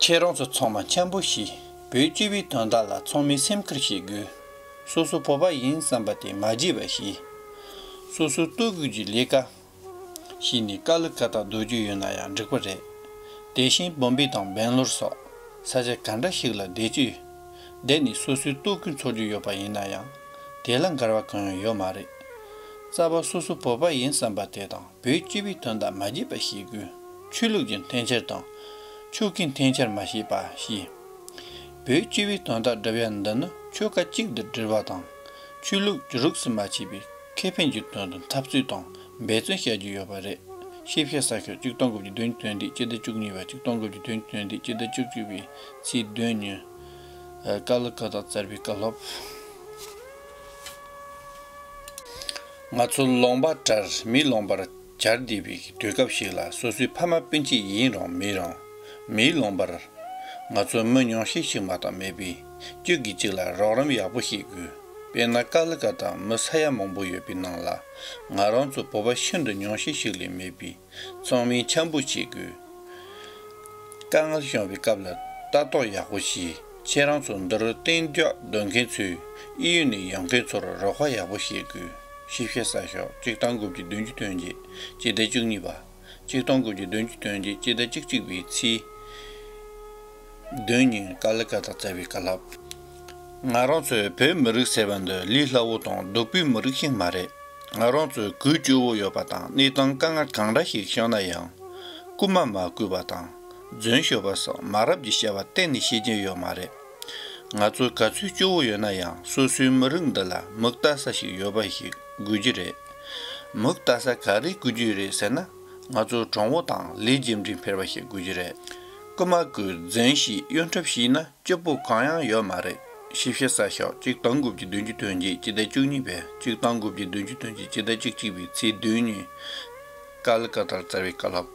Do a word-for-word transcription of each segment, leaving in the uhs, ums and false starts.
ཁྱེད་རང་ཚོ་ཚང་མ་འཆམ་པོ་བྱས། བོད་སྤྱི་པའི་དོན་དག་ལ་ཚང་མས་སེམས་ཁུར་བྱེད་དགོས། སོ་སོ་བོད་པ་ཡིན་བསམ་པ་དེ་མ་བརྗེད་པ་བྱས། སོ་སོའི་ལྟོ་གོས་ཀྱི་ལས་ཀ་བྱས་ནས་དཀའ་ལས་ཁག་ཐག་སྡོད་རྒྱུ་ཡོད་ན་ཡང་འགྲིག་པ་རེད། དེ་བཞིན་བོམ་བེ་དང་སྦེང་ལོར་སོགས་ས་ཆ་ག་འདྲ་ཞིག་ལ་བསྡད་ཀྱི་བསྡད་ནས་སོ་སོའི་ལྟོ་གོས་འཚོལ་རྒྱུ་ཡོད་པ་ཡིན་ན་ཡང་དེ་ལ་འགལ་བ་གང་ཡང་ཡོད་མ་རེད། རྩ་བ་སོ་སོ་བོད་པ་ཡིན་བསམ་པ་དེ་དང་བོད་སྤྱི་པའི་དོན་དག་མ་བརྗེད་པ་བྱེད་དགོས། ཆོས་ལུགས་ཀྱི་འཐེན་འཁྱེར་དང་ཆོལ་ཁའི་འཐེན་འཁྱེར་མ་བྱེད་པ་བྱས། བོད་སྤྱི་པའི་དོན་དག་སྒྲུབ་ཡ་འདི་ནི་ཆོལ་ཁ་གཅིག་ཏུ་སྒྲིལ་བ་དང་། ཆོས་ལུགས་ཀྱི་རིགས་སུ་མ་ཆད་པའི་ཁེ་ཕན་གྱི་དོན་དུ་འཐབ་རྩོད་དང་འབད་བརྩོན་བྱ་རྒྱུ་ཡོད་པ་རེད། ཞིབ་བཤེར་གསལ་ཤོག་གཅིག་སྟོང་དགུ་བརྒྱ་བདུན་ཅུ་དོན་བདུན་སྤྱི་ཟླ་བཅུ་གཉིས་པ། གཅིག་སྟོང་དགུ་བརྒྱ་བདུན་ཅུ་དོན་བདུན་སྤྱི་ཟླ་བཅུ་གཅིག་པའི་ཚེས་བདུན་ཉིན། ཀ་ལི་ཀ་ཏ་བཙན་པོའི་བཀའ་སློབ། ང་ཚོ་ལུང་པ་བྲལ་མིའི་ལུང་པར་གྱར་བསྡད་པའི་དུས་སྐབས་ཤིག་ལ། སོ་སོའི་ཕ་མ་སྤུན་མཆེད་ཡིན་རུང་མིན་རུང་མིའི་ལུང་པར་ང་ཚོ་མི་ཉུང་ཤས་ཤིག་མ་གཏོགས་མེད་པས། གཅིག་གིས་གཅིག་ལ་རོགས་རམ་ཡག་པོ་བྱེད་དགོས། དཔེར་ན་ཀ་ལི་ཀ་ཏ་མི་ས་ཡ་མང་པོ་ཡོད་པའི་ནང་ལ་ང་རང་ཚོ་བོད་པ་ཤིན་ཏུ་ཉུང་ཤས་ཤིག་ལས་མེད་པས། ཚང་མས་འཆམ་པོ་བྱེད་དགོས། དཀའ་ངལ་བྱུང་བའི་སྐབས་ལ་ལྟ་རྟོག་ཡག་པོ་བྱས། ཁྱེད་རང་ཚོ་འདིར་གཏན་འཇགས་སྡོད་མཁན་ཚོས་གཡས་གཡོན་ནས་ཡོང་མཁན་ཚོར་རོགས་པ་ཡག་པོ་བྱེད་དགོས། ཞིབ་བཤེར་གསལ་ཤོག་གཅིག་སྟོང་དགུ་བརྒྱ་བདུན་ཅུ་དོན་བརྒྱད་སྤྱི་ཟླ་བཅུ་གཉིས་པ། གཅིག་སྟོང་དགུ་བརྒྱ་བདུན་ཅུ་དོན་བརྒྱད་སྤྱི་ཟླ་བཅུ་གཅིག་པའི་ཚེས་བདུན་ཉིན་ཀ་ལི་ཀ་ཏ་བཙན་པོའི་བཀའ་སློབ། ང་རང་ཚོས་བོད་མི་རིགས་ཟེར་བ་འདི་ལས་སླ་བོ་དང་སྡུག་པའི་མི་རིགས་ཤིག་མ་རེད། ང་རང་ཚོས་གུས་སྐྱོ་བོ་ཡོད་པ་དང་། གནས་སྟངས་དཀའ་ངལ་གང་འདྲ་ཞིག་བྱུང་ན་ཡང་། རྐུ་མ་མ་བརྐུས་པ་དང་། རྫུན་ཤོད་པ་སོགས་མ་རབས་ཀྱི་བྱ་བ་གཏན་ནས་བྱེད་ཀྱི་ཡོད་མ་རེད། ང་ཚོས་ག་ཚོད་སྐྱོ་བོ་ཡོད་ན་ཡང་། སོ་སོའི་མི་རིགས་འདི་ལ་མིག་ལྟ་ས་ཞིག་ཡོད་པ་ཞིག་དགོས་ཀྱི་རེད། མིག་ལྟ་ས་ག་རེ་དགོས་ཀྱི་རེད་ཟེར་ན། ང་ཚོ་དྲང་བོ་དང་ལས་རྒྱུ་འབྲས་འཕེར་བ་ཞིག་དགོས་ཀྱི་རེད། རྐུ་མ་བརྐུས། རྫུན་བཤད། གཡོ་འཁྲབ་བྱས་ན་སྐྱིད་པོ་གང་ཡང་ཡོད་མ་རེད། ཞིབ་བཤེར་གསལ་ཤོག་གཅིག་སྟོང་དགུ་བརྒྱ་བདུན་ཅུ་དོན་བརྒྱད་སྤྱི་ཟླ་བཅུ་གཉིས་པའི། གཅིག་སྟོང་དགུ་བརྒྱ་བདུན་ཅུ་དོན་བརྒྱད་སྤྱི་ཟླ་བཅུ་གཅིག་པའི་ཚེས་བདུན་ཉིན། ཀ་ལི་ཀ་ཏར་བཙན་པོའི་བཀའ་སློབ།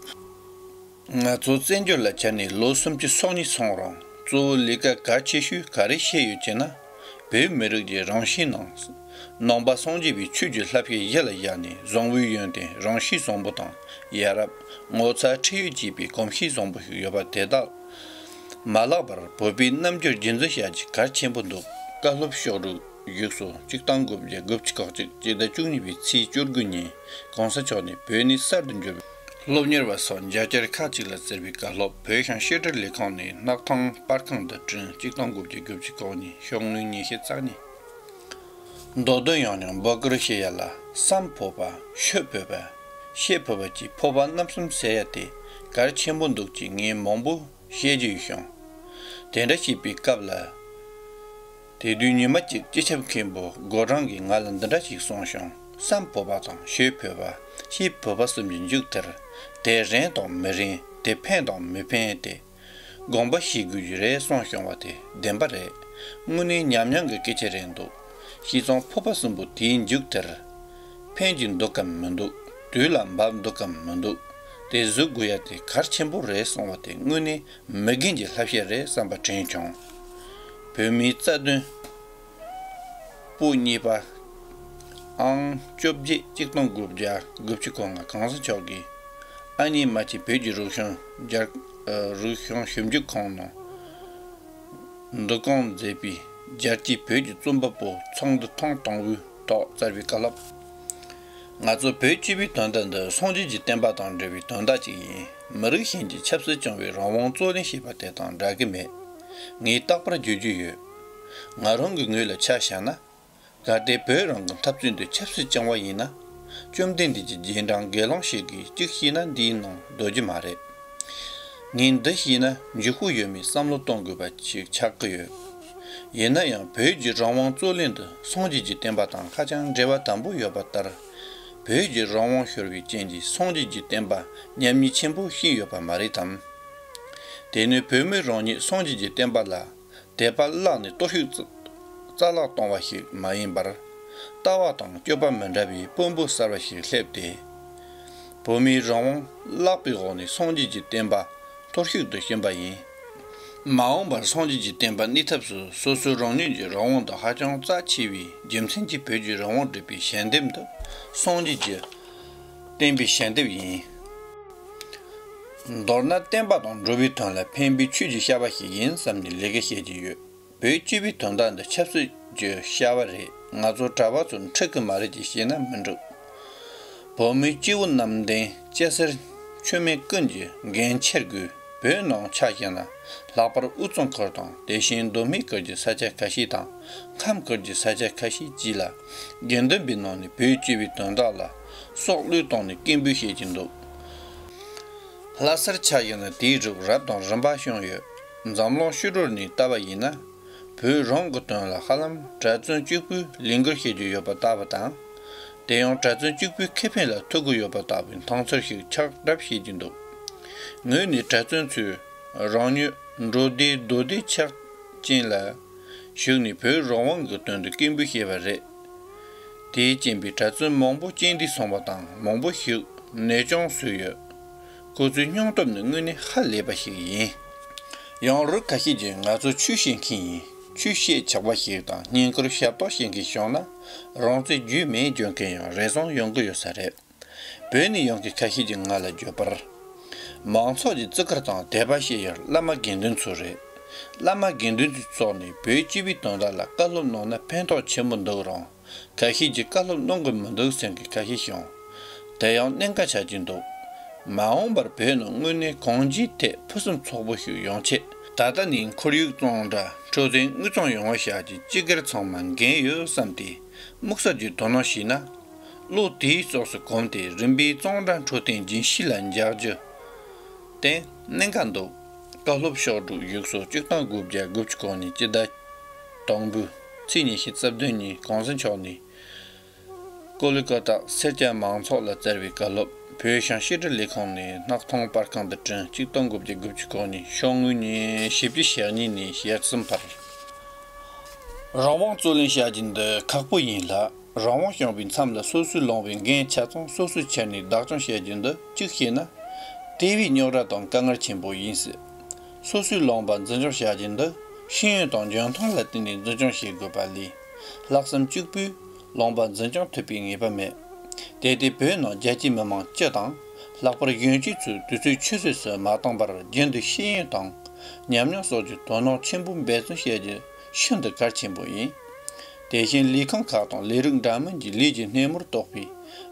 ང་ཚོ་བཙན་བྱོལ་ལ་ཁྱབ་ནས་ལོ་སུམ་ཅུ་སོ་གཉིས་སོང་རུང་། གཙོ་བོ་ལས་ཀ་གལ་ཆེ་ཤོས་ག་རེ་བྱས་ཡོད་ཅེ་ན། བོད་མི་རིགས་ཀྱི་རང་གཤིས་ནང་། ནང་པ་སངས་རྒྱས་པའི་ཆོས་ཀྱི་བསླབ་བྱ་གཞི་ལ་བཞག་ནས། བཟང་པོའི་ཡོན་ཏན། རང་གཤིས་བཟང་པོ་དང་ཡ་རབས། ངོ་མཚར་ཁྲེལ་ཡོད་ཅེས་པའི་གོམས་གཤིས་བཟང་པོ་ཞིག་ཡོད་པ་དེ་དག་མ་བརླག་པར་བོད་པའི་རྣམ་འགྱུར་རྒྱུན་འཛིན་བྱ་རྒྱུ་གལ་ཆེན་པོ་འདུག་བཀའ་སློབ་ཤོག་དྲུག་བཞུགས་སོ། གཅིག་སྟོང་དགུ་བརྒྱ་དགུ་བཅུ་གོ་གཅིག་སྤྱི་ཟླ་བཅུ་གཉིས་པའི་ཚེས་བཅུ་དགུ་ཉིན་གོང་ས་མཆོག་ནས་བོད་ནས་གསར་དུ་འབྱོར་བའི་སློབ་གཉེར་བ་སོགས་མཇལ་བཅར་ཁག་ཅིག་ལ་བསྩལ་བའི་བཀའ་སློབ། བོད་གཞུང་བཤད་སྒྲུབ་ལས་ཁང་ནས་སྣག་ཐང་པར་ཁང་དུ་བསྐྲུན། གཅིག་སྟོང་དགུ་བརྒྱ་དགུ་བཅུ་གོ་གཉིས་ཤོག་ངོས་ཉི་ཤུ་རྩ་གཉིས། མདོ་དོན་ཡང་སྙིང་འབོད་སྐུལ་བྱེད་ཡ་ལ། བསམ་ཕོད་པ། ཤོད་ཕོད་པ། བཤད་ཕོད་པ་བཅས་ཕོད་པ་རྣམ་གསུམ་ཟེར་ཡ་དེ་གལ་ཆེན་པོ་འདུག་ཅེས་ངས་མང་པོ་བཤད་རྒྱུ་ཡོད་བྱུང་། དེ་འདྲ་བཤད་པའི་སྐབས་ལ། དེ་དུས་ཉི་མ་གཅིག་སྤྱི་ཁྱབ་མཁན་པོ་སྒོ་བྲང་གིས་ང་ལ་འདི་འདྲ་ཞིག་གསུངས་བྱུང་། བསམ་ཕོད་པ་དང་ཤོད་ཕོད་པ། བཤད་ཕོད་པ་གསུམ་གྱི་མཇུག་མཐར། དེ་རན་དང་མི་རན། དེ་ཕན་དང་མི་ཕན་དེ། དགོངས་པ་བཞེས་དགོས་ཀྱི་རེད་གསུངས་བྱུང་བ་དེ་བདེན་པ་རེད། དངོས་གནས་ཉམས་མྱོང་གི་སྐད་ཆ་རེད་འདུག་བྱས་ཙང་ཕོད་པ་གསུམ་པོ་དེའི་མཇུག་མཐར། ཕན་གྱི་འདུག་གམ་མི་འདུག་དུས་ལ་བབ་འདུག་གམ་མི་འདུག་དེ་གཟིགས་དགོས་ཡ་དེ་གལ་ཆེན་པོ་རེད་གསུངས་བ་དེ་དངོས་གནས་མི་རྒན་གྱི་བསླབ་བྱ་རེད་བསམ་པ་དྲན་བྱུང་། བོད་མིའི་རྩ་དོན། པོ་གཉིས་པ། ཨང་བཅོ་བརྒྱད་གཅིག་སྟོང་དགུ་བརྒྱ་དགུ་བཅུ་གོ་ལྔ་གོང་ས་མཆོག་གིས་ཨ་མྱེས་རྨ་ཆེན་བོད་ཀྱི་རིག་གཞུང་རྒྱལ། རིག་གཞུང་ཞིབ་འཇུག་ཁང་ནང་འདུ་ཁང་མཛད་པའི་རྒྱལ་སྤྱིའི་བོད་ཀྱི་རྩོམ་པ་པོ་ཚོགས་འདུ་ཐེངས་དང་པོའི་ཐོག་བསྩལ་བའི་བཀའ་སློབ། ང་ཚོ་བོད་སྤྱི་པའི་དོན་དག་འདི་སངས་རྒྱས་ཀྱི་བསྟན་པ་དང་འབྲེལ་བའི་དོན་དག་ཅིག་ཡིན། མི་རིགས་གཞན་གྱི་ཆབ་སྲིད་སྐྱོང་བའི་རང་དབང་རྩོད་ལེན་བྱེད་པ་དེ་དང་འདྲ་གི་མེད། ངས་རྟག་པར་བརྗོད་རྒྱུ་ཡོད། ང་རང་གི་ངོས་ལ་ཆ་བཞག་ན། གལ་ཏེ་བོད་རང་གི་འཐབ་རྩོད་འདི་ཆབ་སྲིད་སྐྱོང་བ་ཡིན་ན། བཅོམ་ལྡན་འདས་ཀྱི་རྗེས་འབྲང་དགེ་སློང་ཞིག་གིས་གཅིག་བྱས་ན་འདིའི་ནང་སྡོད་རྒྱུ་མ་རེད། ངས་འདི་བྱས་ན་འཇུག་པོ་ཡོད་མེད་བསམ་བློ་གཏོང་དགོས་པ་ཞིག་ཆགས་ཀྱི་ཡོད། ཡིན་ན་ཡང་བོད་ཀྱི་རང་དབང་རྩོད་ལེན་འདི་སངས་རྒྱས་ཀྱི་བསྟན་པ་དང་ཧ་ཅང་འབྲེལ་བ་དམ་པོ་ཡོད་པ་ལྟར། བོད་ཀྱི་རང་དབང་ཤོར་བའི་རྐྱེན་གྱིས་སངས་རྒྱས་ཀྱི་བསྟན་པ་ཉམས་ཉེས་ཆེན་པོ་ཕྱིན་ཡོད་པ་མ་རེད་དམ། དེ་ནི་བོད་མི་རང་ཉིད་སངས་རྒྱས་ཀྱི་བསྟན་པ་ལ་དད་པ་བརླག་ནས་གཏོར་བཤིག་རྩ་བརླག་གཏོང་བ་ཞིག་མ་ཡིན་པར། ལྟ་བ་དང་སྤྱོད་པ་མི་འདྲ་བའི་དཔོན་པོ་གསར་བ་ཞིག་སླེབས་ཏེ། བོད་མིའི་རང་དབང་བརླག་པའི་འོག་ནས་སངས་རྒྱས་ཀྱི་བསྟན་པ་གཏོར་བཤིག་ཏུ་ཕྱིན་པ་ཡིན། མ་འོངས་པར་སངས་རྒྱས་ཀྱི་བསྟན་པ་གནས་ཐབས་སུ་སོ་སོ་རང་ཉིད་ཀྱི་རང་དབང་དང་ཧ་ཅང་རྩ་ཆེ་བའི་རྒྱུ་མཚན་གྱིས་བོད་ཀྱི་རང་དབང་སྒྲུབ་པའི་ཞལ་འདེབས་འདི་སངས་རྒྱས་ཀྱི་བསྟན་པའི་ཞལ་འདེབས་ཡིན། མདོར་ན་བསྟན་པ་དང་འགྲོ་བའི་དོན་ལ་ཕན་པའི་ཆོས་ཀྱི་བྱ་བ་ཞིག་ཡིན་བསམ་ནས་ལས་ཀ་བྱེད་ཀྱི་ཡོད། བོད་སྤྱི་པའི་དོན་དག་འདི་ཆབ་སྲིད་ཀྱི་བྱ་བ་རེད། ང་ཚོ་གྲྭ་པ་ཚོ་འཁྲིད་གི་མ་རེད་ཅེས་བཤད་ན་མི་འགྲིག། བོད་མིའི་སྤྱི་བོ་གནམ་བསྟན་སྐྱ་སེར་ཆོས་མེད་ཀུན་གྱིས་འགན་འཁྱེར་དགོས། བོད་ནང་ཆ་བཞག་ན་ལྷག་པར་དབུས་གཙང་ཁུལ་དང་དེ་བཞིན་མདོ་སྨད་ཁུལ་གྱི་ས་ཆ་ཁ་ཤས་དང་ཁམས་ཁུལ་གྱི་ས་ཆ་ཁ་ཤས་བཅས་ལ་དགེ་འདུན་པའི་ནང་ནས་བོད་སྤྱི་པའི་དོན་དག་ལ་སྲོག་བློས་བཏང་ནས་སྐད་འབོད་བྱེད་ཀྱི་འདུག། ལྷ་སར་ཆ་བཞག་ན་དེའི་རིགས་རབ་དང་རིམ་པ་བྱུང་ཡོད། འཛམ་གླིང་ཕྱི་དྲོ་ནས་ལྟ་བ་ཡིན་ན། བོད་རང་གི་དོན་ལ་ཧ་ལམ་གྲྭ་བཙུན་གཅིག་པུས་ལས་འགུལ་བྱེད་ཀྱི་ཡོད་པ་ལྟ་བུ་དང་། དེ་ཡང་གྲྭ་བཙུན་གཅིག་པུའི་ཁེ་ཕན་ལ་ཐུག་གི་ཡོད་པ་ལྟ་བུའི་མཐོང་ཚུལ་ཞིག་ཆགས་གྲབས་བྱེད་ཀྱི་འདུག། ངོས་ནས་གྲྭ་བཙུན་ཚོས་རང་ཉིད་འགྲོ་བདེ་སྡོད་བདེ་ཆགས་རྐྱེན་ལ་ཞུགས་ནས་བོད་རང་དབང་གི་དོན་དུ་སྐད་འབོད་བྱས་པ་རེད། དེས་རྐྱེན་པས་གྲྭ་བཙུན་མང་པོ་རྐྱེན་འདས་སོང་བ་དང་མང་པོ་ཞིག་ནད་བྱུང་གསོས་ཡོད། ཁོ་ཚོའི་སྙིང་སྟོབས་ནི་དངོས་གནས་ཧ་ལས་པ་ཞིག་ཡིན། ཡང་རིགས་ཁ་ཤས་ཀྱིས་ང་ཚོ་ཆོས་བྱེད་མཁན་ཡིན། ཆོས་བཤད་ཆོག་པ་ཞིག་དང་བསྙེན་བཀུར་ཞབས་ཏོག་བྱེད་མཁན་བྱུང་ན་རང་བཙན་རྒྱུས་མེད་བརྗོད་མཁན་ཡང་རེ་ཟུང་ཡོང་གི་ཡོད་ས་རེད། བོད་ནས་ཡོང་མཁན་ཁ་ཤས་ཀྱིས་ང་ལ་བརྗོད་པར། མང་ཚོགས་ཀྱི་བརྩི་བཀུར་དང་དད་པ་བྱེད་ཡུལ་བླ་མ་དགེ་འདུན་ཚོ་རེད། བླ་མ་དགེ་འདུན་ཚོའི་ཚོགས་ནས་བོད་སྤྱི་པའི་དོན་དག་ལ་བཀའ་སློབ་གནང་ན་ཕན་ཐོགས་ཆེན་པོ་འདུག་རུང་། ཁ་ཤས་ཀྱིས་བཀའ་སློབ་གནང་གི་མི་འདུག་ཟེར་མཁན་ཁ་ཤས་བྱུང་། དེ་ཡང་གནད་འགག་ཆགས་ཀྱི་འདུག། མ་འོངས་པར་བོད་ནང་དངོས་གནས་གང་ཅིའི་ཐད་ཕུན་སུམ་ཚོགས་པོ་ཞིག་ཡོང་ཆེད། ད་ལྟ་ནས་ཁོར་ཡུག་གཙང་སྦྲ་འཕྲོད་བསྟེན་དབུས་གཙང་ཡོང་བ་བྱ་རྒྱུ་སྤྱི་སྒེར་ཚང་མ་འགན་ཡོད་བསམ་སྟེ་དམིགས་བསལ་གྱི་དོ་སྣང་བྱས་ན། བློ་དེའི་ཕྱོགས་སུ་གོམས་ཏེ་རིམ་པས་གཙང་སྦྲ་འཕྲོད་བསྟེན་རྒྱུན་ཤེས་ལ་འཇགས་རྒྱུ། བརྟེན་གནད་འགག་འདུག། བཀའ་སློབ་ཕྱོགས་སྒྲིག་བཞུགས་སོ་གཅིག་སྟོང་དགུ་བརྒྱ་དགུ་བཅུ་གོ་གཉིས་སྤྱི་ཟླ་དང་པོའི་ཚེས་ཉི་ཤུ་རྩ་བདུན་ཉིན་གོང་ས་མཆོག་ནས། ཀོ་ལི་ཀ་ཏ་སེར་སྐྱ་མང་ཚོགས་ལ་སྩལ་བའི་བཀའ་སློབ། བོད་གཞུང་ཕྱི་དྲིལ་ལས་ཁང་ནས་སྣག་ཐང་པར་ཁང་དུ་བྲིས། གཅིག་སྟོང་དགུ་བརྒྱ་དགུ་བཅུ་གོ་གཉིས་ཤོག་ངོས་ཉི་ཤུ་བཅུ་ཞེ་གཉིས་ནས་ཞེ་གསུམ་བར། རང་དབང་རྩོད་ལེན་བྱ་རྒྱུ་འདི་ཁག་པོ་ཡིན་ལ། རང་དབང་བྱུང་བའི་མཚམས་ལ་སོ་སོས་བླངས་པའི་འགན་ཆ་ཚང་སོ་སོས་འཁྱེར་ནས་བདག་སྐྱོང་བྱ་རྒྱུ་འདི་གཅིག་བྱས་ན། དེ་བས་རྙོག་དྲ་དང་དཀའ་ངལ་ཆེན་པོ་ཡིན་སྲིད། སོ་སོས་བླངས་པ་འཛིན་སྐྱོང་བྱ་རྒྱུ་འདི་ཤེས་ཡོན་དང་འཇོན་ཐང་ལ་བརྟེན་ནས་འཛིན་སྐྱོང་བྱེད་དགོས་པ་ལས། ལྷག་བསམ་གཅིག་པུས་བླངས་པ་འཛིན་སྐྱོང་ཐུབ་པའི་ངེས་པ་མེད། དེ་དེ་བོད་ནང་རྒྱལ་སྤྱིའི་མི་མང་སྤྱི་དང་། ལྷག་པར་གཞོན་སྐྱེས་ཚོས་དུས་ཚོད་ཆུད་ཟོས་སུ་མ་བཏང་བར་རྒྱུན་དུ་ཤེས་ཡོན་དང་ཉམས་མྱོང་སོགས་ཀྱི་དོ་སྣང་ཆེན་པོ་འབད་བརྩོན་བྱ་རྒྱུ་ཤིན་ཏུ་གལ་ཆེན་པོ་ཡིན། དེ་བཞིན་ལས་ཁུངས་ཁག་དང་ལས་རིགས་འདྲ་མིན་གྱི་ལས་ཀྱི་སྣེ་མོར་གཏོགས་པའི་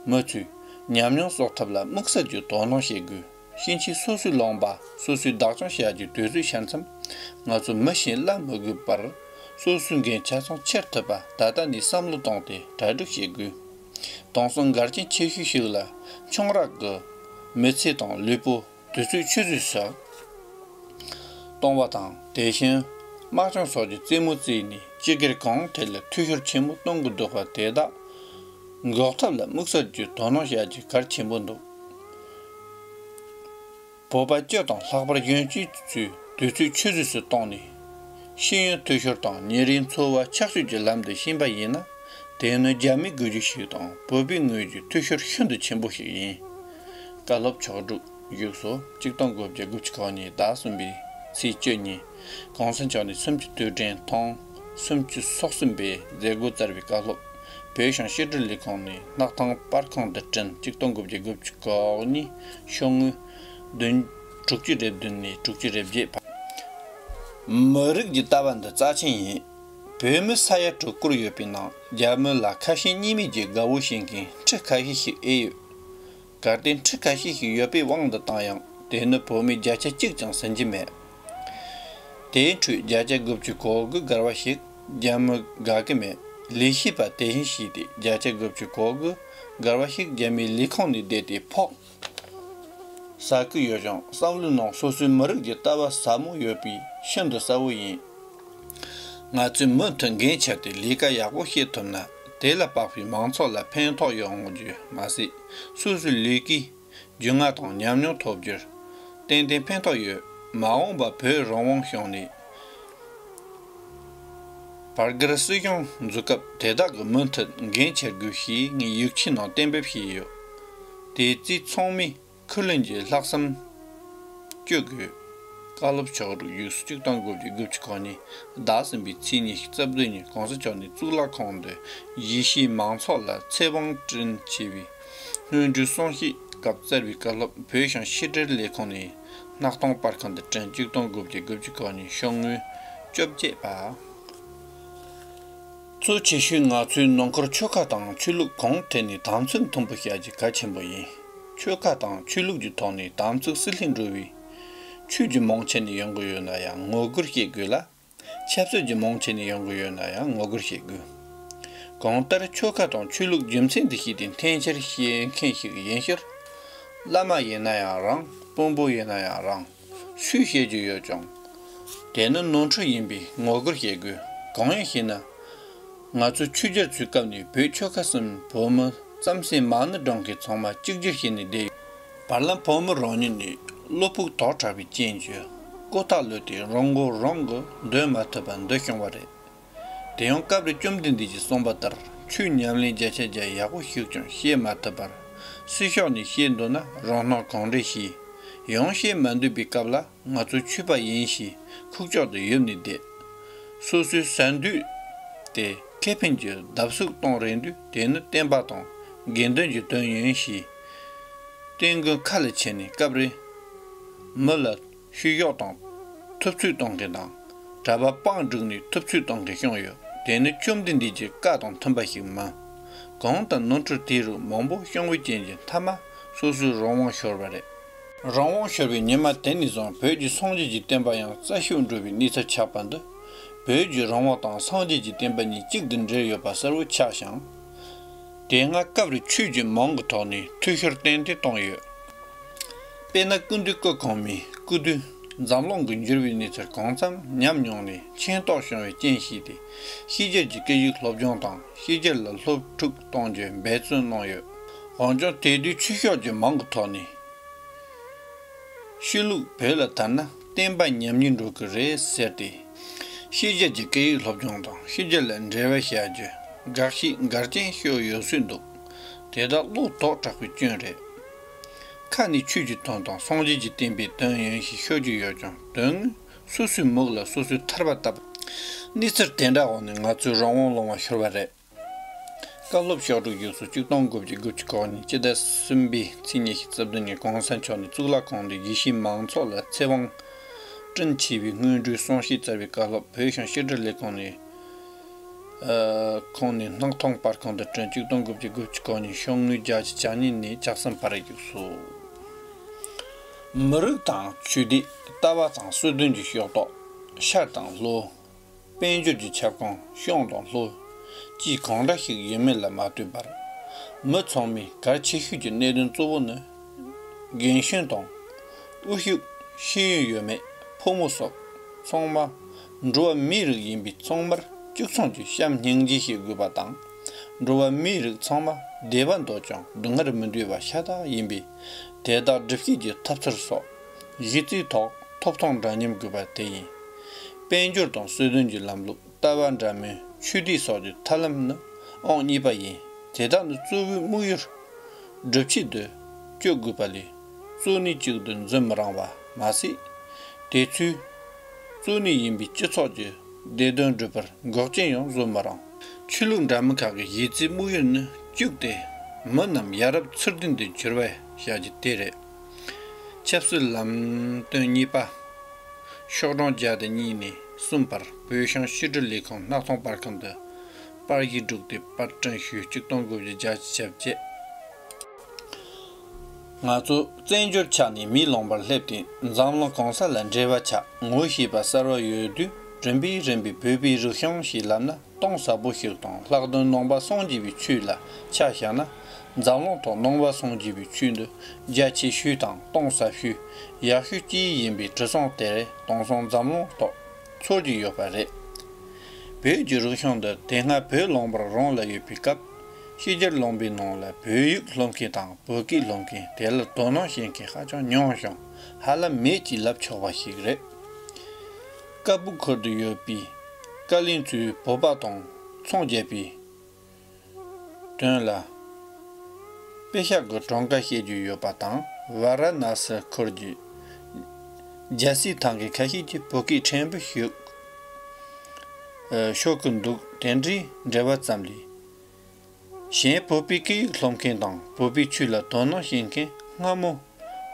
མི་ཚོས་ཉམས་མྱོང་གསོག་ཐབས་ལ་དམིགས་བསལ་གྱི་དོ་སྣང་བྱེད་དགོས། ཕྱིན་ཆད་སོ་སོའི་ལུང་པ་སོ་སོས་བདག་སྐྱོང་བྱ་རྒྱུའི་དུས་ཚོད་ཤར་མཚམས། ང་ཚོ་མི་གཞན་བླ་མི་དགོས་པར་སོ་སོའི་འགན་ཆ་ཚང་འཁྱེར་ཐུབ་པ་ད་ལྟ་ནས་བསམ་བློ་བཏང་སྟེ་གྲ་སྒྲིག་བྱེད་དགོས། དེང་སང་འགལ་རྐྱེན་ཆེ་ཤོས་ཤིག་ལ་ཆུང་རག་གི་མི་ཚེ་དང་ལུས་པོ་དུས་ཚོད་ཆུད་ཟོས་སུ་གཏོང་བ་དང་། དེ་བཞིན་དམག་སྦྱོང་སོགས་ཀྱི་རྩེད་མོ་རྩེས་ནས་སྤྱི་སྒེར་གང་ཐད་ལ་འཐུས་ཤོར་ཆེན་པོ་གཏོང་གི་འདུག་པ་དེ་དག་འགོག་ཐབས་ལ་དམིགས་བསལ་གྱི་དོ་སྣང་བྱ་རྒྱུ་གལ་ཆེན་པོ་འདུག། བོད་པ་སྤྱི་དང་ལྷག་པར་གཞོན་སྐྱེས་ཚོས་དུས་ཚོད་ཆུད་ཟོས་སུ་བཏང་ནས། ཤེས་ཡོན་འཐུས་ཤོར་དང་ཉིན་རེའི་འཚོ་བ་ཆགས་སྤྱོད་ཀྱི་ལམ་དུ་ཕྱིན་པ་ཡིན་ན། དེ་ནི་རྒྱ་མིའི་དགོས་རྒྱུ་ཞིག་དང་བོད་པའི་དངོས་ཀྱི་འཐུས་ཤོར་ཤིན་ཏུ་ཆེན་པོ་ཞིག་ཡིན། བཀའ་སློབ་ཕྱོགས་སྒྲིག་བཞུགས་སོ་གཅིག་སྟོང་དགུ་བརྒྱ་དགུ་བཅུ་གོ་གཉིས་ཟླ་གསུམ་པའི་ཚེས་བཅུ་གཉིས། གོང་ས་མཆོག་ནས་སུམ་ཅུ་དུས་དྲན་ཐེངས་སུམ་ཅུ་སོ་གསུམ་པའི་མཛད་སྒོ་བསྩལ་བའི་བཀའ་སློབ། བོད་གཞུང་ཕྱི་དྲིལ་ལས་ཁང་ནས་སྣག་ཐང་པར་ཁང་དུ་བྲིས། གཅིག་སྟོང་དགུ་བརྒྱ་དགུ་བཅུ་གོ་གཉིས་ཤོག་ངོས་བདུན། དྲུག་ཅུ་རེ་བདུན་ནས་དྲུག་ཅུ་རེ་བརྒྱད་བར། མི་རིགས་ཀྱི་ལྟ་བ་འདི་རྩ་ཆེན་ཡིན། བོད་མི་ས་ཡ་དྲུག་སྐོར་ཡོད་པའི་ནང་རྒྱ་མི་ལ་ཁ་ཞེ་གཉིས་མེད་ཀྱི་དགའ་བོ་བྱེད་མཁན་ཁྲི་ཁ་ཤས་ཤིག་ཨེ་ཡོད། གལ་ཏེ་ཁྲི་ཁ་ཤས་ཤིག་ཡོད་པའི་དབང་དུ་བཏང་ཡང་དེ་ནི་བོད་མི་བརྒྱ་ཆ་གཅིག་ཀྱང་ཟིན་གྱི་མེད། དེའི་ཁྲོད་བརྒྱ་ཆ་དགུ་བཅུ་གོ་དགུ་བརྒལ་བ་ཞིག་རྒྱ་མི་དགའ་གི་མེད། ལས་བྱེད་པ་དེ་བཞིན་བྱས་ཏེ་བརྒྱ་ཆ་དགུ་བཅུ་གོ་དགུ་བརྒལ་བ་ཞིག་རྒྱ་མིའི་ལས་ཁུངས་ནས་བསྡད་དེ་ཕོགས་ཟ་གི་ཡོད་ཀྱང་བསམ་བློའི་ནང་སོ་སོའི་མི་རིགས་ཀྱི་ལྟ་བ་ཟབ་མོ་ཡོད་པས་ཤིན་ཏུ་གསལ་བོ་ཡིན། ང་ཚོས་མུ་མཐུད་འགན་འཁྱེར་ཏེ་ལས་ཀ་ཡག་པོ་བྱེད་ཐུབ་ན་དེ་ལ་དཔག་པའི་མང་ཚོགས་ལ་ཕན་ཐོགས་ཡོང་རྒྱུ་མ་ཟད་སོ་སོའི་ལས་ཀའི་རྒྱུས་མངའ་དང་ཉམས་མྱོང་ཐོབ་རྒྱུར་ཏན་ཏན་ཕན་ཐོགས་ཡོད། མ་འོངས་པ་བོད་རང་དབང་བྱུང་ནས་བར་བརྒལ་སྲིད་གཞུང་འཛུགས་སྐབས་དེ་དག་གི་མུ་མཐུད་འགན་འཁྱེར་དགོས་ཞེས་ངས་ཡིག་ཆའི་ནང་གཏན་འབེབས་བྱས་ཡོད། དེ་རྩིས་ཚང་མས་ཁས་ལེན་གྱིས་ལྷག་བསམ་བཅོལ་དགོས། བཀའ་སློབ་ཕྱོགས་སྒྲིག་ཡུགས་སུ་གཅིག་སྟོང་དགུ་བརྒྱ་དགུ་བཅུ་གོ་གཉིས་ཟླ་གསུམ་པའི་ཚེས་ཉི་ཤུ་རྩ་བདུན་ཉིན་གོང་ས་མཆོག་ནས་གཙུག་ལག་ཁང་དུ་གཞིས་བྱེས་མང་ཚོགས་ལ་ཚེ་དབང་བཀྲིན་ཆེ་བའི་སྔོན་འགྲོའི་གསུང་བཤད་ སྐབས་བསྩལ་བའི་བཀའ་སློབ་བོད་གཞུང་ཕྱི་དྲིལ་ལས་ཁུངས་ནས་གནས་སྟངས་པར་ཁང་དུ་བསྐྲུན། ཆིག་སྟོང་དགུ་བརྒྱ་དགུ་བཅུ་གོ་གཉིས་ཤོག་ངོས་བཅོ་བརྒྱད་པ། གཙོ་ཆེ་ཤོས་ང་ཚོའི་ནང་ཁུལ་ཆོལ་ཁ་དང་ཆོས་ལུགས་གང་ཐད་ནས་དམ་ཚིག་མཐུན་པོ་བྱ་རྒྱུ་གལ་ཆེན་པོ་ཡིན། ཆོལ་ཁ་དང་ཆོས་ལུགས་ཀྱི་ཐོག་ནས་དམ་ཚིག་སྲིད་ལྷན་འགྲོ་བའི་ཆོས་ཀྱི་མང་ཆེ་ནས་ཡོང་གི་ཡོད་ན་ཡང་ངོ་རྒོལ་བྱེད་དགོས་ལ། ཆབ་སྲིད་ཀྱི་མང་ཆེ་ནས་ཡོང་གི་ཡོད་ན་ཡང་ངོ་རྒོལ་བྱེད་དགོས། གང་ལྟར་ཆོལ་ཁ་དང་ཆོས་ལུགས་རྒྱུ་མཚན་དུ་བྱས་ཏེ་འཐེན་འཁྱེར་བྱེད་མཁན་ཞིག་ཡིན་ཕྱིར། བླ་མ་ཡིན་ན་ཡང་རང་། དཔོན་པོ་ཡིན་ན་ཡང་རང་། སུས་བཤད་རྒྱུ་ཡོད་ཀྱང་། དེ་ནི་ནོར་འཁྲུལ་ཡིན་པས་ངོ་རྒོལ་བྱེད་དགོས། གང་ཡིན་ཞེ་ན། ང་ཚོ་ཆོས་རྒྱལ་ཚོའི་སྐབས་ནས་བོད་ཆོལ་ཁ་གསུམ་བོད་མི་རྩམ་ཟན་མ་ཎི་བགྲང་མཁན་ཚང་མ་གཅིག་གྱུར་བྱས་ནས་བསྡད་ཡོད། བར་ལམ་བོད་མི་རང་ཉིད་ནས་བློ་ཕུགས་དོག་དྲགས་པའི་རྐྱེན་གྱིས་ཀོ་ཐག་ལོས་ཏེ་རང་མགོ་རང་གིས་འདོན་མ་ཐུབ་པར་འདི་བྱུང་བ་རེད། དེ་ཡང་སྐབས་རེ་བཅོམ་ལྡན་འདས་ཀྱིས་གསུངས་པ་ལྟར་ཆོས་ཉམས་ལེན་བརྒྱ་ཆ་བརྒྱ་ཡག་པོ་ཞིག་ཀྱང་བྱེད་མ་ཐུབ་པར་སྲིད་ཕྱོགས་ནས་བཤད་འདོད་ན་རང་སྣང་གང་འདྲ་བྱས། ཡང་བཤད་མ་འདོད་པའི་སྐབས་ལ། ང་ཚོ་ཆོས་པ་ཡིན་ཞེས་ཁུག་ཀྱོག་ཏུ་ཡིབ་ནས་བསྡད། སོ་སོའི་ཟ་འདོད་དེ་ཁེ་ཕན་གྱི་བརྡབ་གསིག་གཏོང་རན་དུས། དེ་ནི་བསྟན་པ་དང་དགེ་འདུན་གྱི་དོན་ཡིན་ཞེས་རྟེན་དགོན་ཁ་ལ་ཕྱིན་ནས་སྐབས་རེ་མི་ལ་བཤུ་གཞོག་དང་ཐུབ་ཚོད་གཏོང་མཁན་དང་། གྲྭ་པ་པང་བསྒྲིགས་ནས་ཐུབ་ཚོད་གཏོང་མཁན་བྱུང་ཡོད། དེ་ནི་བཅོམ་ལྡན་འདས་ཀྱི་བཀའ་དང་མཐུན་པ་ཞིག་མིན། གང་ལྟར་ནོར་འཁྲུལ་དེའི་རིགས་མང་པོ་བྱུང་བའི་རྐྱེན་གྱིས་མཐའ་མ་སོ་སོའི་རང་དབང་ཤོར་བ་རེད། རང་དབང་ཤོར་བའི་ཉི་མ་དེ་ནས་བཟུང་བོད་ཀྱི་སངས་རྒྱས་ཀྱི་བསྟན་པ་ཡང་རྩ་ཤུགས་འགྲོ་བའི་གནས་ཚུལ་ཆགས་པ་འདི། བོད་ཀྱི་རང་དབང་དང་སངས་རྒྱས་ཀྱི་བསྟན་པ་གཉིས་གཅིག་ཏུ་འབྲེལ་ཡོད་པ་གསལ་བོ་ཆགས་ཤིང་། དེ་སྔ་སྐབས་རེ་ཆོས་ཀྱི་མིང་གི་ཐོག་ནས་འཐུས་ཤོར་ཏན་ཏན་བཏང་ཡོད། དཔེར་ན་སྐུ་མདུན་སྐུ་གོང་མའི་སྐུ་དུས་འཛམ་གླིང་གི་འགྱུར་བའི་གནས་ཚུལ་གང་འཚམ་ཉམས་མྱོང་ནས་མཁྱེན་རྟོགས་བྱུང་བའི་རྐྱེན་བྱས་ཏེ། ཕྱི་རྒྱལ་གྱི་སྐད་ཡིག་སློབ་སྦྱོང་དང་ཕྱི་རྒྱལ་ལ་སློབ་ཕྲུག་གཏོང་རྒྱུའི་འབད་བརྩོན་གནང་ཡོད། འོན་ཀྱང་དེ་དུས་ཆོས་ཕྱོགས་ཀྱི་མིང་གི་ཐོག་ནས། ཆོས་ལུགས་བོད་ལ་དར་ན་བསྟན་པ་ཉམས་ཉེས་འགྲོ་གི་རེད་ཟེར་ཏེ། ཕྱི་རྒྱལ་གྱི་སྐད་ཡིག་སློབ་སྦྱོང་དང་ཕྱི་རྒྱལ་ལ་འབྲེལ་བ་བྱ་རྒྱུ་དགག་བྱའི་འགལ་རྐྱེན་ཤོར་ཡོད་སྲོལ་འདུག། དེ་དག་བློ་དོག་དྲགས་པའི་སྐྱོན་རེད། ཁ་ནས་ཆོས་ཀྱི་དོན་དང་སངས་རྒྱས་ཀྱི་བསྟན་པའི་དོན་ཡིན་ཞེས་ཤོད་ཀྱི་ཡོད་ཀྱང་དོན་དངོས་སོ་སོའི་མིག་ལ་སོ་སོས་ཐར་པ་བཏབ། གནས་ཚུལ་དེ་འདྲ་འོག་ནས་ང་ཚོའི་རང་དབང་ལོང་བ་ཤོར་བ་རེད། བཀའ་སློབ་ཕྱོགས་སྒྲིག་བཞུགས་སུ་གཅིག་སྟོང་དགུ་བརྒྱ་དགུ་བཅུ་གོ་གཉིས་སྤྱི་ཟླ་གསུམ་པའི་ཚེས་ཉི་ཤུ་རྩ་བདུན་ཉིན་གོང་ས་མཆོག་ནས་གཙུག་ལག་ཁང་དུ་དགེ་བཤེས་མང་ཚོགས་ལ་ཚེ་དབང་བསྐྲུན་ཆེ་བའི་སྔོན་འགྲོའི་གསུང་བཤད་སྩལ་བའི་བཀའ་སློབ་བོད་གཞུང་ཕྱི་དྲིལ་ལས་ཁུངས་ནས། ཨ། ཁོང་ནས་སྣང་སྟོང་པར་ཁང་དུ་བསྐྲུན། གཅིག་སྟོང་དགུ་བརྒྱ་དགུ་བཅུ་གོ་གཉིས་ཤོག་ངོས་བརྒྱ་ཆ་གྱ་གཉིས་ནས་གྱ་གསུམ་བར་བཞུགས་སོ། མི་རིགས་དང་ཆོས་དད། ལྟ་བ་དང་སྲོལ་རྒྱུན་གྱི་ཕྱོགས་གཏོགས། ཤར་དང་ལྷོ། དཔལ་འབྱོར་གྱི་ཁྱབ་ཁོངས་བྱང་དང་ལྷོ། བཅས་གང་འདྲ་ཞིག་ཡིན་མིན་ལ་མ་ལྟོས་པར། མི་ཚང་མའི་གལ་ཆེ་ཤོས་ཀྱི་གནད་དོན་གཙོ་བོ་ནི། རྒན་གཞོན་དང་། དབུལ་ཕྱུག་ཤེས་ཡོན་ཡོད་མེད། ཕོ་མོ་སོགས་ཚང་མ་འགྲོ་བ་མིའི་རིགས་ཡིན་པས་ཚང་མར་གཅིག་མཚུངས་ཀྱི་བྱམས་སྙིང་རྗེ་ཞིག་དགོས་པ་དང་། འགྲོ་བ་མིའི་རིགས་ཚང་མ་བདེ་བ་འདོད་ཀྱང་སྡུག་བསྔལ་མི་འདོད་པ་ཤ་སྟག་ཡིན་པས། དེ་དག་སྒྲུབ་བྱེད་ཀྱི་ཐབས་ཚུལ་སོགས་གཞི་རྩའི་ཐོག་ཐོབ་ཐང་འདྲ་མཉམ་དགོས་པ་དེ་ཡིན། དཔལ་འབྱོར་དང་སྲོལ་རྒྱུན་གྱི་ལམ་ལུགས། ལྟ་བ་འདྲ་མིན། ཆོས་དད་སོགས་ཀྱི་ཐབས་ལམ་ནི་ཨང་གཉིས་པ་ཡིན། དེ་དག་ནི་གཙོ་བོའི་དམིགས་ཡུལ་སྒྲུབ་བྱེད་དུ་སྤྱོད་དགོས་པ་ལས་གཙོ་གནད་ཅིག་ཏུ་འཛིན་མི་རུང་བ་མ་ཟད། དེ་ཚོའི་གཙོ་གནད་ཡིན་པའི་སྤྱི་ཚོགས་ཀྱི་བདེ་དོན་སྒྲུབ་པར་འགོག་རྐྱེན་ཡང་བཟོ་མི་རུང་། ཆོས་ལུགས་འདྲ་མིན་ཁག་གི་གཞི་རྩའི་དམིགས་ཡུལ་ནི་གཅིག་སྟེ། མི་རྣམས་ཡ་རབས་ཚུལ་ལྡན་དུ་འགྱུར་བར་བྱ་རྒྱུ་དེ་རེད། ཆབ་སྲིད་ལམ་སྟོན་གཉིས་པ། ཤོག་གྲངས་བརྒྱ་དང་གཉིས་ནས་གསུམ་བར་བོད་གཞུང་ཕྱི་དྲིལ་ལས་ཁུངས་སྣར་ཐང་པར་ཁང་དུ་པར་གཞི་བསྒྲིགས་ཏེ་པར་སྐྲུན་ཞུས། གཅིག་སྟོང་དགུ་བརྒྱ་བརྒྱད་ཅུ་གྱ་བརྒྱད། ང་ཚོ་བཙན་བྱོལ་ཆགས་ནས་མིའི་ལུང་པར་སླེབས་ཏེ་འཛམ་གླིང་གང་ས་ལ་འབྲེལ་བ་ཆགས་ངོ་ཤེས་པ་གསར་བ་ཡོད་དུས། རིམ་པས་རིམ་པས་བོད་པའི་རིག་གཞུང་ཞེས་ལབ་ན་གཏིང་ཟབ་པོ་ཞིག་དང་ལྷག་དོན་ནང་པ་སངས་རྒྱས་པའི་ཆོས་ལ་ཆ་བཞག་ན། འཛམ་གླིང་ཐོག་ནང་པ་སངས་རྒྱས་པའི་ཆོས་འདི་རྒྱ་ཆེ་ཤོས་དང་གཏིང་ཟབ་ཤོས་ཡག་ཤོས་ཅིག་ཡིན་པའི་དྲི་བསུང་དེ་རེད། དེང་སང་འཛམ་གླིང་ཐོག་འཚོ་གི་ཡོད་པ་རེད། བོད་ཀྱི་རིག་གཞུང་འདི་དེ་སྔ་བོད་ལུང་པར་རང་ལ་ཡོད་པའི་སྐབས། ཕྱི་རྒྱལ་ལུང་པའི་ནང་ལ་བོད་ཡིག་སློབ་མཁན་དང་བོད་སྐད་སློབ་མཁན། དེ་ལ་དོ་སྣང་བྱེད་མཁན་ཧ་ཅང་ཉུང་ཞིང་ཧ་ལམ་མེད་ཅེས་ལབ་ཆོག་པ་ཞིག་རེད། ཀ་སྦུག་ཁུལ་དུ་ཡོད་པའི་བཀའ་བློན་ཚོས་བོད་པ་དང་ཚོང་བརྒྱབ་པའི་དོན་ལ་པེ་ཤག་གི་གྲངས་ཀ་བཤད་རྒྱུ་ཡོད་པ་དང་། ཝཱ་ར་ཎ་སི་ཁུལ་གྱི་རྒྱལ་སའི་ཐང་གི་ཁ་ཤས་ཀྱིས་བོད་སྐད་ཕྲན་བུ་ཞིག་ཤོད་ཀྱི་འདུག། དེ་འདྲའི་འབྲེལ་བ་ཙམ་ལས། གཞན་བོད་པའི་སྐད་ཡིག་སློབ་མཁན་དང་བོད་པའི་ཆོས་ལ་དོ་སྣང་བྱེད་མཁན་ སྔ་མོ་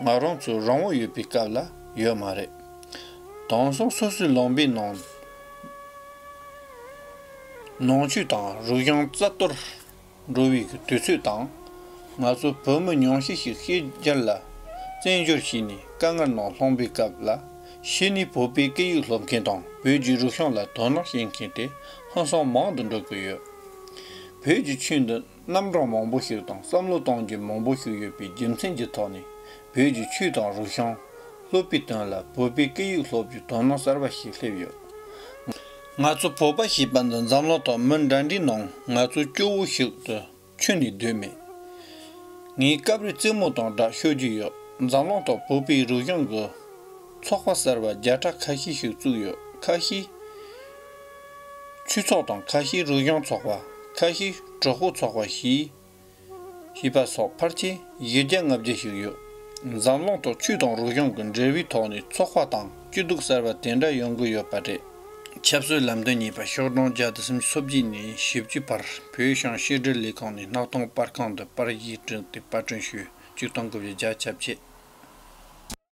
ང་རང་ཚོ་རང་དབང་ཡོད་པའི་སྐབས་ལ་ཡོད་མ་རེད། དེང་སང་སོ་སོའི་ལུང་པའི་ནང་ནང་ཆོས་དང་རིག་གཞུང་རྩ་གཏོར་འགྲོ་བའི་དུས་ཚོད་དང་། ང་ཚོ་བོད་མི་ཉུང་ཤས་ཤིག་ཕྱི་རྒྱལ་ལ་བཙན་བྱོལ་བྱས་ནས་དཀའ་ངལ་ནང་ལྷུང་པའི་སྐབས་ལ། གཞི་ནས་བོད་པའི་སྐད་ཡིག་སློབ་མཁན་དང་བོད་ཀྱི་རིག་གཞུང་ལ་དོ་སྣང་བྱེད་མཁན་དེ་ཧང་སང་མང་དུ་འགྲོ་གི་ཡོད། བོད་ཀྱི་ཆོས་འདི་རྣམ་གྲངས་མང་པོ་ཞིག་དང་བསམ་བློ་གཏོང་རྒྱུ་མང་པོ་ཞིག་ཡོད་པའི་རྒྱུ་མཚན་གྱི་ཐོག་ནས་བོད་ཀྱི་ཆོས་དང་རིག་གཞུང་སློབ་པའི་དོན་ལ་བོད་པའི་སྐད་ཡིག་སློབ་རྒྱུའི་དོ་སྣང་གསར་པ་ཞིག་སླེབས་ཡོད། ང་ཚོ་བོད་པ་ཞེས་པ་འདི་འཛམ་གླིང་ཐོག་མི་འདྲ་འདྲའི་ནང་ང་ཚོ་སྐྱོ་བོ་ཞིག་ཏུ་ཆུད་ནས་སྡོད་མེད། ངས་སྐབས་རེ་རྩེད་མོ་དང་སྦྲགས་ཤོད་ཀྱི་ཡོད། འཛམ་གླིང་ཐོག་བོད་པའི་རིག་གཞུང་གི་ཚོགས་པ་གསར་པ་བརྒྱ་ཕྲག་ཁ་ཤས་ཤིག་བཙུགས་ཡོད། ཁ་ཤས་ཆོས་ཚོགས་དང་ཁ་ཤས་རིག་གཞུང་ཚོགས་པ། ཁ་ཤས་གྲོགས་པོ་ཚོགས་པ་ཞེས་ཞེས་པ་སོགས་ཕལ་ཆེར་བཞི་བརྒྱ་ལྔ་བརྒྱ་ཞིག་ཡོད། འཛམ་གླིང་ཐོག་ཆོས་དང་རིག་གཞུང་གི་འབྲེལ་བའི་ཐོག་ནས་ཚོགས་པ་དང་སྐྱིད་སྡུག་གསར་པ་དེ་འདྲ་ཡོང་གི་ཡོད་པ་རེད། ཆབ་སྲིད་ལམ་སྟོན་གཉིས་པ་ཤོག་གྲངས་བརྒྱ་དང་སུམ་ཅུ་སོ་བརྒྱད་ནས་བཞི་བཅུ་བར་བོད་གཞུང་ཕྱི་དྲིལ་ལས་ཁང་ནས་སྣག་ཐང་པར་ཁང་དུ་པར་གཞས་བྲིས་ཏེ་པར་སྐྲུན་ཞུས། གཅིག་སྟོང་དགུ་བརྒྱ་བརྒྱད་ཅུ་གྱ་བརྒྱད།